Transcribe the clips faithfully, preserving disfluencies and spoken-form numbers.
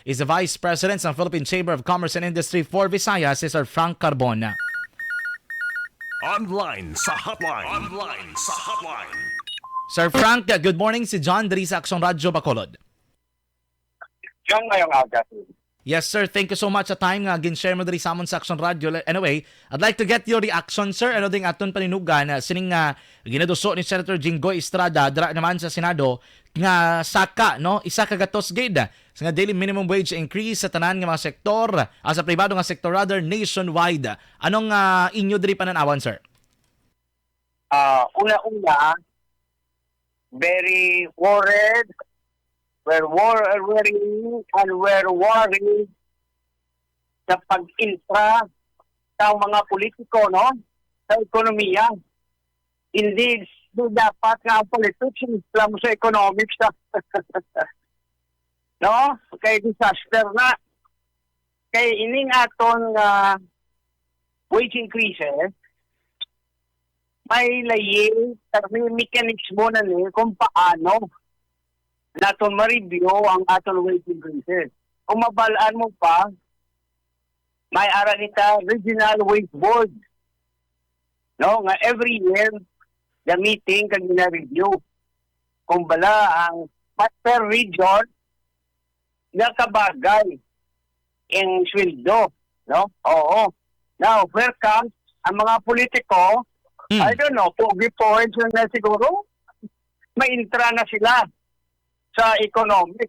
is the Vice President sa Philippine Chamber of Commerce and Industry for Visayas, si Sir Frank Carbon. Online sa hotline. Online sa hotline. Sir Frank, good morning. Si John diri sa Aksyon Radyo Bacolod. John, ngayong aga. Yes, sir. Thank you so much sa time nga gin-share mo diri sa amon sa Aksyon Radyo. Le-, anyway, I'd like to get your reaction, sir. Ano ding aton paninugan, ah, sining, ah, ginaduso ni Senator Jinggoy Estrada dira naman sa Senado nga saka, no? Isa ka gatos gid sa nga daily minimum wage increase sa tanan nga mga sektor, ah, sa pribado nga sektor, rather, nationwide. Anong, ah, inyo diri pananawan, sir? Ah, una-una, very worried, we're wor-, worrying and we're worried sa pag-intra sa mga politiko, no, sa ekonomiya. Hindi, hindi dapat nga ang politics intra mo sa economics, ah. No? Kay disaster na. Kay ining aton nga wage increases, may layi, may mekanismo na ni kung paano naton ma-review ang aton wage increases. Kung mabal-an mo pa, may ara kita Regional Wage Board, no, nga every year the meeting kag gina-review kung bala ang per region nga kabagay ang sweldo, no? Oo. Now, here comes ang mga politiko, Hmm. I don't know, pogi points na siguro, maintra na sila sa economic.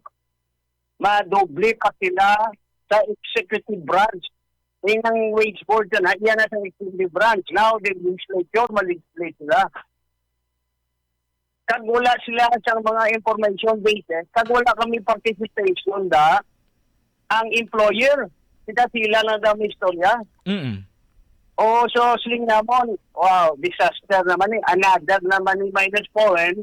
Madoble pa sila sa executive branch. Yung ang wage board na, yan na sa executive branch. Now, the legislature, ma-legislate sila. Kag wala sila sa mga information basis, kag wala kami participation da ang employer. Kita sila na daw may istorya. Mm. O, so, siling namon, wow, disaster naman eh. Another naman ni minus point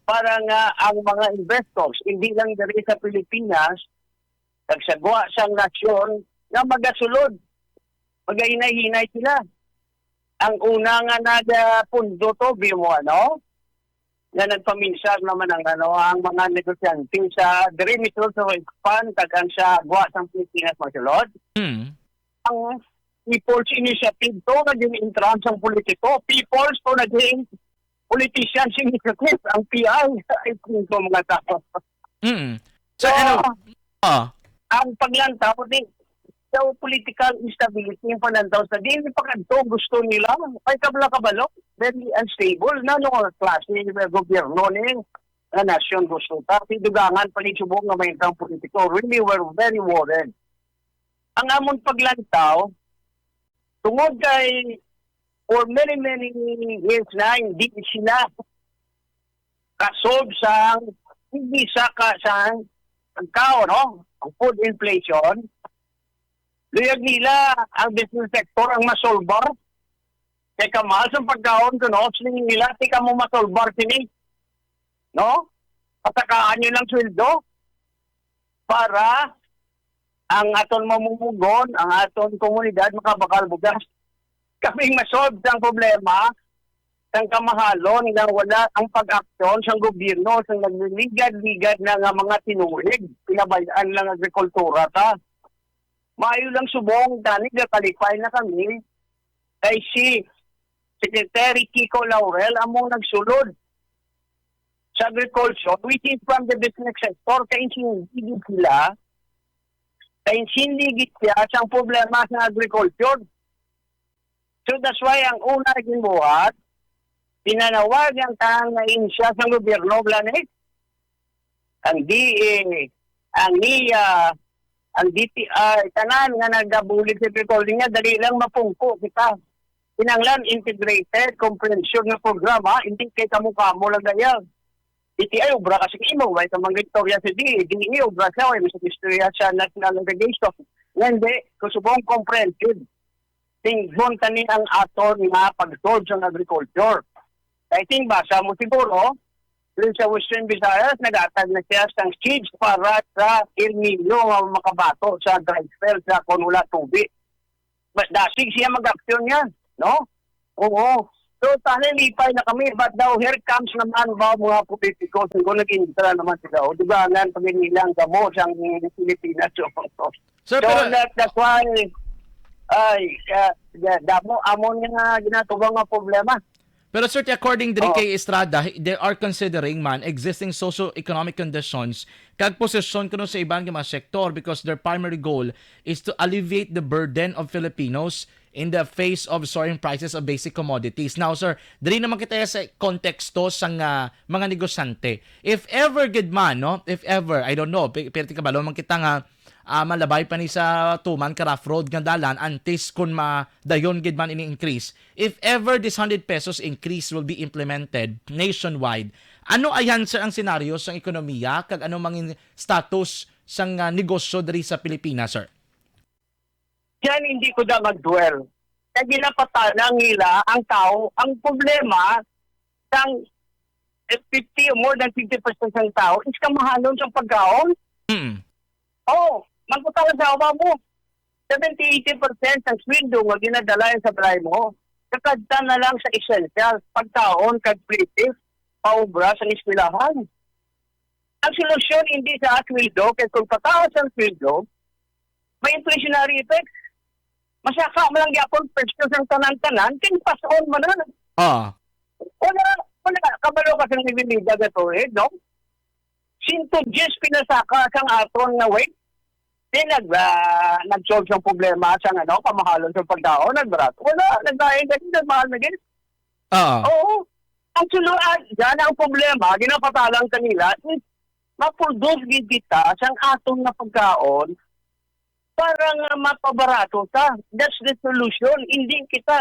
para nga ang mga investors, hindi lang diri sa Pilipinas, kag sa gwa sang nasyon, nga magasulod, magahinay-hinay sila. Ang una nga nagapundo to, bi mo, ano, nga nagpaminsar naman ang, ano, ang mga negosyante sa diri mismo sa West Pan, kag ang sa gwa sang Pilipinas, masulod. Hmm. Ang People's Initiative to, naging entrance ang politiko. People's to, naging politicians initiative, ang P I, ay, kung mga tao. Mm. So, So, ano, ah, ang paglantaw, di, sa political instability, yung panantaw sa di, yung pagkadto, gusto nila, ay, kabla kabalo, very unstable, na, no, klase, yung gobyerno ni, nga nasyon, gusto ta, di, dugangan, pa ni, subong nga may politiko, really, we're very worried. Ang amon paglantaw, tungod kay, for many, many years na, hindi sila kasolve sa, hindi sa ka-, sa pagkaon, no? Ang food inflation, luyag nila ang business sector ang masolbar. Kay kamahal sa pagkaon ko, no? Siling nila, "Di kamo masolbar sini." No? Patakaan nyo lang sweldo para ang aton mamumugon, ang aton komunidad makabakal bugas. Kaming masolve ang problema sang kamahalon nga wala ang pag-aksyon sang gobyerno, sang nagliligad-ligad na nga mga tinuig, pinabayaan lang agrikultura ta. Maayo lang subong, gani gakalipay na kami kay si Secretary Kiko Laurel amo nagsulod sa agriculture, which is from the business sector, kay insindigit sila, kay insindigit siya sa problema sa agriculture. So that's why ang una ginbuhat, pinanawag ang tanan nga ahensya sa gobyerno, Blanes. Ang D A, ang NIA, ang D T I, tanan nga nagabulig sa agriculture niya, dali lang mapungko kita. Kinahanglan integrated, comprehensive nga programa, hindi kay kamo-kamo lang gaya. D T I, obra ka sa imo, way ka mga istorya sa D A, D A, obra siya, way mo sa istorya sa national irrigation. Nga hindi, kung subong comprehensive, tingbon tani ang aton nga pag-solve sa agriculture. I think basa mo siguro, diri sa Western Visayas, nag-atag na siya sang seeds para sa El Nino nga makabato sa dry spell sa kon wala tubig. Mas dasig siya mag-aksyon niya, no? Oo. So, sana lipay na kami, but now here comes naman ba mga politiko, siguro nag-intra naman sila. O, dugangan pa gid nila ang gamo sang Pilipinas. So, Sir, so pero that, that's why, ay, uh, damo, amo nga ginatubang nga problema. Pero sir, according diri Oo. kay Estrada, they are considering man existing socio-economic conditions kag posisyon kuno sa iban nga mga sektor because their primary goal is to alleviate the burden of Filipinos in the face of soaring prices of basic commodities. Now sir, diri naman kita sa konteksto sang ah, mga negosyante. If ever gid man, no? If ever, I don't know, pi- pero kabalo man kita nga ah, malabay pa ni sa tuman ka rough road nga dalan antes kun madayon gid man ini increase. If ever this hundred pesos increase will be implemented nationwide, ano ayan sir ang senaryo sang ekonomiya kag ano mangin status sang ah, negosyo diri sa Pilipinas, sir? Diyan hindi ko da mag-dwell. Kaya ginapatala nila ang tao. Ang problema, sang fifty or more than fifty percent ng tao is kamahalan sa pagkaon. Mm. Oo, magkutang sa awa mo. Seventy, eighty percent ng sweldo nga ginadala sa balay mo, kakadta na lang sa essentials, pagkaon, kag places, paubra sa eskwelahan. Ang solusyon hindi sa sweldo, kay kung pataas ang sweldo, may inflationary effect. Masaka man lang gyapon presyo sang tanan-tanan, kay pass-on man na. Ah. Wala, wala, kabalo ka sa nililidag ato eh, no? Sinto diyes pinasaka sang aton nga weight. Di nag, ah, nag-solve ang problema sa ano, kamahalan sa pagkaon, nagbarato. Wala, naglain gani, nagmahal na gid. Ah. Oo. Ang suluan, yan ang problema, ginapatalang kanila, is ma-produce gid kita sang aton nga pagkaon para nga mapabarato ta. That's the solution. Hindi kita,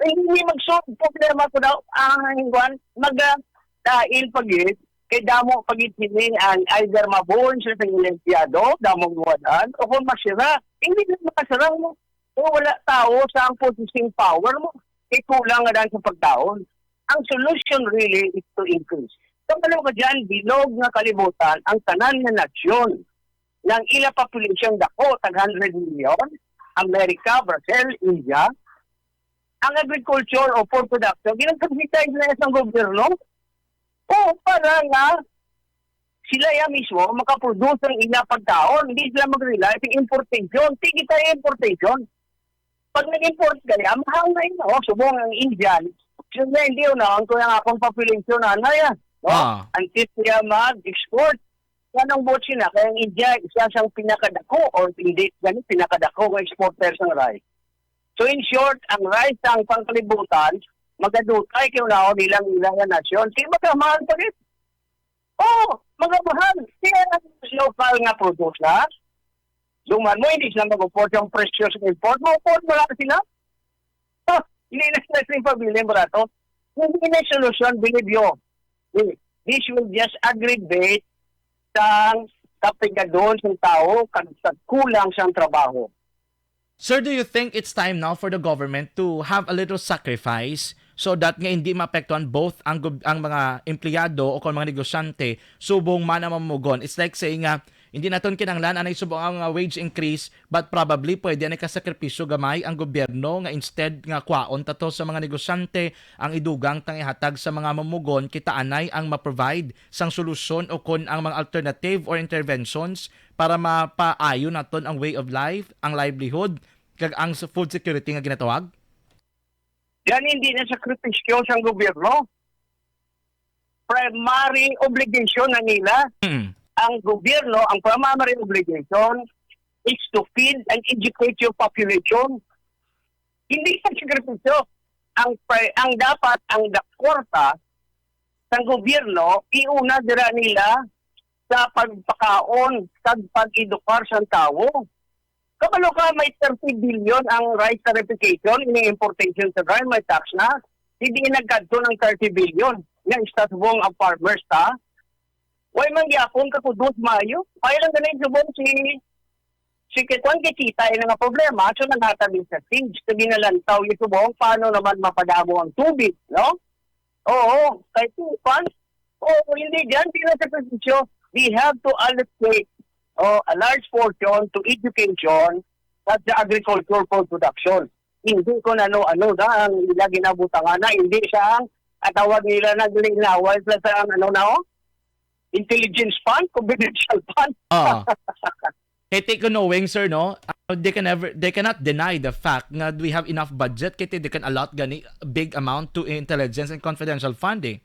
hindi mag-solve problema ko daw, ang hingwan, maga, dahil pag kay damo pag sini ang either mabuhon siya sa iyang empleyado, damo buwanan, o kung masira, hindi na makasarang mo. Kung wala tao sa ang processing power mo, kay kulang nga daan sa pagkaon. Ang solution really is to increase. Kabalo ka dyan, bilog nga kalibutan ang tanan nga nasyon nga ang ila population dako, tag hundred million, America, Brazil, India, ang agriculture o food production, ginasubsidize na sa gobyerno. O para nga sila ya mismo makaproduce ang ila pagkaon, hindi sila mag-rely sa importation. Sige tayo importation. Pag nag-import kaya, mahal na yun. Oh, subong ang Indian. Yun nga, hindi yun. Ang kaya nga akong population na, ano yan? No? Ah. Ang tip niya mag-export. Yan ang buot sila. Kaya ang India, isa siyang pinakadako or hindi, gani, pinakadako ng exporter ng rice. So in short, ang rice sa ang pangkalibutan, magadutay kay unahon nilang ilang nga nasyon. Kaya magamahal pa rin. Oh, magamahal. Kaya ang local nga producer, duman mo, hindi sila mag-afford ang presyo sa import. Mag-afford mo lang sila. Oh, hindi na sila sa pabiling barato. Hindi na solusyon, believe you. This will just aggravate sang kapigadon sang tao kag sa kulang sang trabaho. Sir, do you think it's time now for the government to have a little sacrifice so that nga hindi maapektuhan both ang gob- ang mga empleyado o kung mga negosyante subong man ang mamugon? It's like saying nga hindi naton kinahanglan anay subong ang uh, wage increase, but probably pwede anay kasakripisyo gamay ang gobyerno nga instead nga kwaon tato sa mga negosyante ang idugang tang ihatag sa mga mamugon, kita anay ang ma-provide sang solusyon o kon ang mga alternative or interventions para mapaayo naton ang way of life, ang livelihood, kag ang s- food security nga ginatawag? Yan hindi na sakripisyo sang gobyerno. Primary obligation na nila. Mm. Ang gobyerno, ang primary obligation is to feed and educate your population. Hindi sa sakripisyo. Ang pri- ang dapat, ang da- kwarta sang gobyerno, iuna dira nila sa pagpakaon kag pag-edukar sang tawo. Kabalo ka, may thirty billion ang rice tarification, ini importation sa rice, may tax na. Hindi nagkadto ng thirty billion. Nga istasbong ang farmers, ta? Way man gyapon ka kudos maayo. Ay lang ganin subong si si Kitwan kay kita ina nga problema, so naghatag sa siege. So ginalantaw yung subong, paano naman mapadamo ang tubig, no? Oo, kay Tupan, oo, hindi dyan, di na sa posisyon. They have to allocate oh, a large portion to education at the agriculture for production. hindi kung ano-ano na ang ila ginabutangan na, hindi siya ang, ang tawag nila, naglinawan sila sa ang ano na, oh, intelligence fund, confidential fund. Oo. Kay take knowing, sir, no? Uh, they can never, they cannot deny the fact nga we have enough budget kay they can allot gani big amount to intelligence and confidential fund, eh.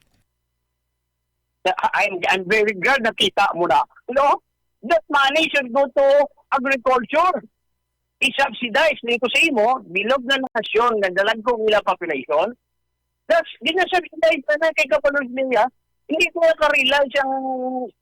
I'm, I'm very glad nakita mo na. No? That money should go to agriculture. I-subsidize nito sa imo, bilog na nasyon nga dalagko ang ila population. That's, ginasubsidize na na kay Kapalos Mia. Hindi ko karila siyang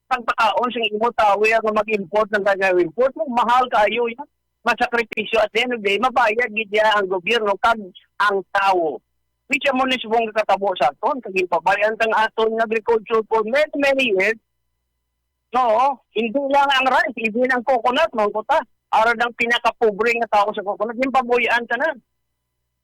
pagpakaon sa imo tawo nga mag-import ng kanya import. Mahal kayo yan. Masakripisyo at the end of the day, mabayad gid niya ang gobyerno kag ang tawo. Which amo ni subong katabo sa aton, kag ginpabayaan tang aton nga agriculture for many, many years. No, hindi lang ang rice, even ang coconut, mangkuta. Ara ang pinakapobre nga tao sa coconut, yung pabuyan tanan.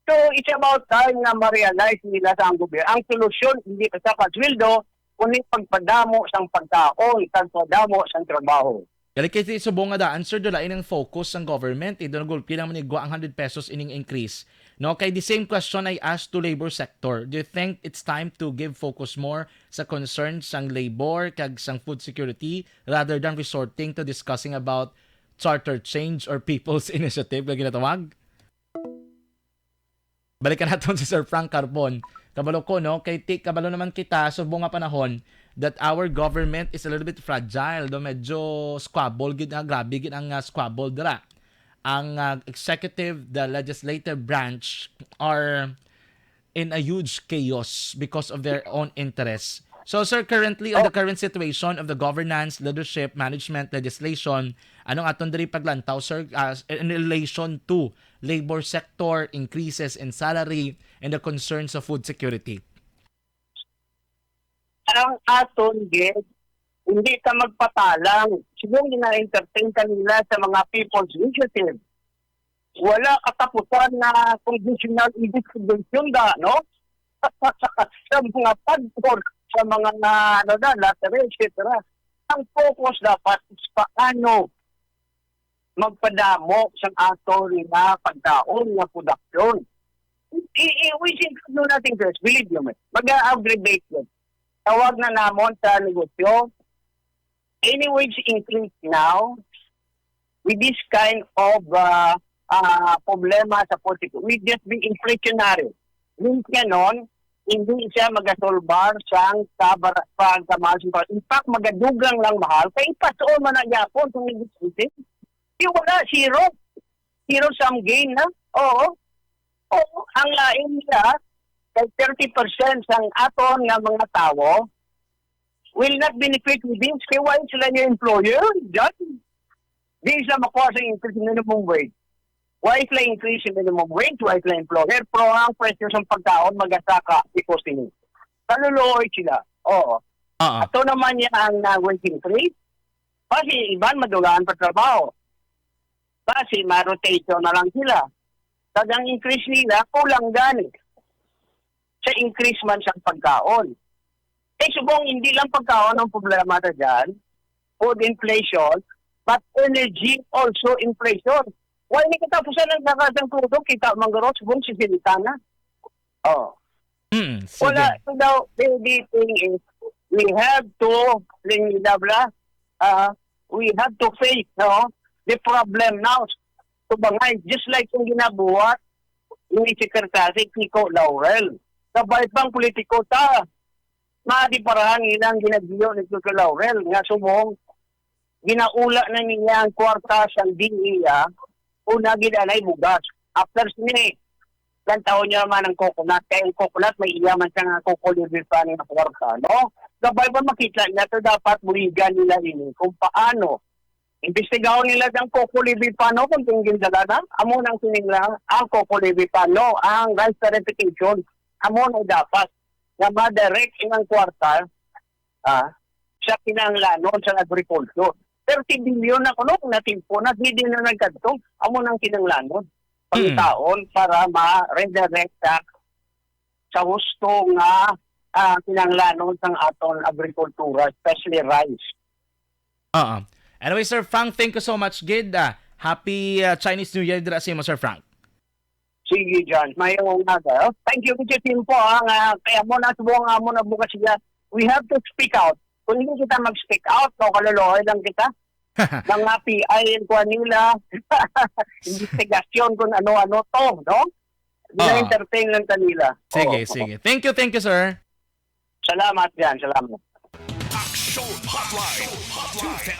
So, it's about time nga ma-realize nila sa ang gobyerno. Ang solusyon, hindi pa sa pasweldo, kundi pagpadamo sang pagkaon, pagpadamo sang trabaho. Gali kay subong nga daan, sir, dula ining focus sang government, eh, doon gulpi lang manigwa ang hundred pesos ining increase. No, kay the same question I asked to labor sector. Do you think it's time to give focus more sa concern sang labor kag sang food security rather than resorting to discussing about charter change or people's initiative nga ginatawag? Balikan naton si Sir Frank Carbon. Kabalo ko, no? Kay ti-, kabalo naman kita, subong nga panahon, that our government is a little bit fragile, do medyo squabble gid, ah, grabe gid ang, ah, squabble dira. Ang, ah, executive, the legislative branch are in a huge chaos because of their own interests. So, sir, currently, on the current situation of the governance, leadership, management, legislation, anong aton diri paglantaw, sir, as in relation to labor sector, increases in salary, and the concerns of food security? Ang aton gid, hindi ta magpatalang. Siguro gina-entertain kanila sa mga people's initiative. Wala katapusan na congressional investigation da, no? Sa mga pagpor, sa mga, ano na, lottery, et cetera. Ang focus dapat is paano magpadamo sang aton nga pagkaon nga production. I, i, we should do nothing first, believe you me. Mag-aggravate yun. Tawag na namon sa negosyo, any wage increase now, with this kind of, uh, uh, problema sa politiko, will just be inflationary. Means nga nun, hindi siya magasolbar sang kabar-, pagkamahal sa pag-, in fact, magadugang lang mahal. Kay ipas-on man na gyapon kung hindi. Di wala, zero. Zero sum game na. Oo. Oo, ang lain niya, kay thirty percent sang aton nga mga tawo will not benefit with this. Kay why sila yung employer? Diyan. Di sila makuha sa increase in minimum wage. Why sila increase in minimum wage? Why sila employer? Pero ang presyo sa pagkaon, magasaka, because ini. Kaluluoy sila. Oo. Oo. Ato naman niya ang, uh, wage increase. Kasi iban madulaan pa trabaho. Basi ma-rotation na lang sila. Kag ang increase nila kulang gani sa increase man sa pagkaon. Eh, subong hindi lang pagkaon ang problema ta dyan, food inflation, but energy also inflation. Why ni katapusan ang takas ng crudo? Kita man garo, subong sisenta na. Oh. Mm, sige. Wala, so daw, the, the thing is, we have to, bla, bla, uh, we have to face, no, the problem now. Subangay, just like yung ginabuhat ni Secretary Kiko Laurel. Kabay pang politiko ta, madi parahan ilang ginagiyo ni Kiko Laurel, nga subong, ginaula na niya ang kwarta sa D E A, una gid anay bugas. After sini, lantawon niya man ang coconut. Kaya ang coconut, may iya man siya nga coco leaf pa nga kwarta, no? Gabay pa makita niya to, dapat buligan nila ini kung paano. Imbestigahon nila ang coco leaf pa, no? Kung tingin dala na, amo nang sining lang, ang coco leaf pa, no? Ang rice tariffication, amo na dapat na ma-direct ang kwarta, ah, sa kinahanglanon sa agriculture. Thirty billion na kuno kung natimpo na, hindi na nagkadto. Amo nang kinahanglanon. Mm. Pangitaon para ma-redirect sa, sa husto nga, ah, kinahanglanon sang aton agrikultura, especially rice. Oo. Anyway, Sir Frank, thank you so much gid. Ah, happy, ah, Chinese New Year dira sa imo, Sir Frank. Sige, John. Mayong umaga. Oh. Thank you, Mister Timpo, ha, nga kaya mo na subong nga mo na bukas siya. We have to speak out. Kung hindi kita mag-speak out, no, kaluluoy lang kita. Mga P I ang kuha nila. Investigasyon kung ano-ano to, no? Ah. Na-entertain lang kanila. Sige, Oo. Sige. Thank you, thank you, sir. Salamat yan. Salamat. Action Hotline.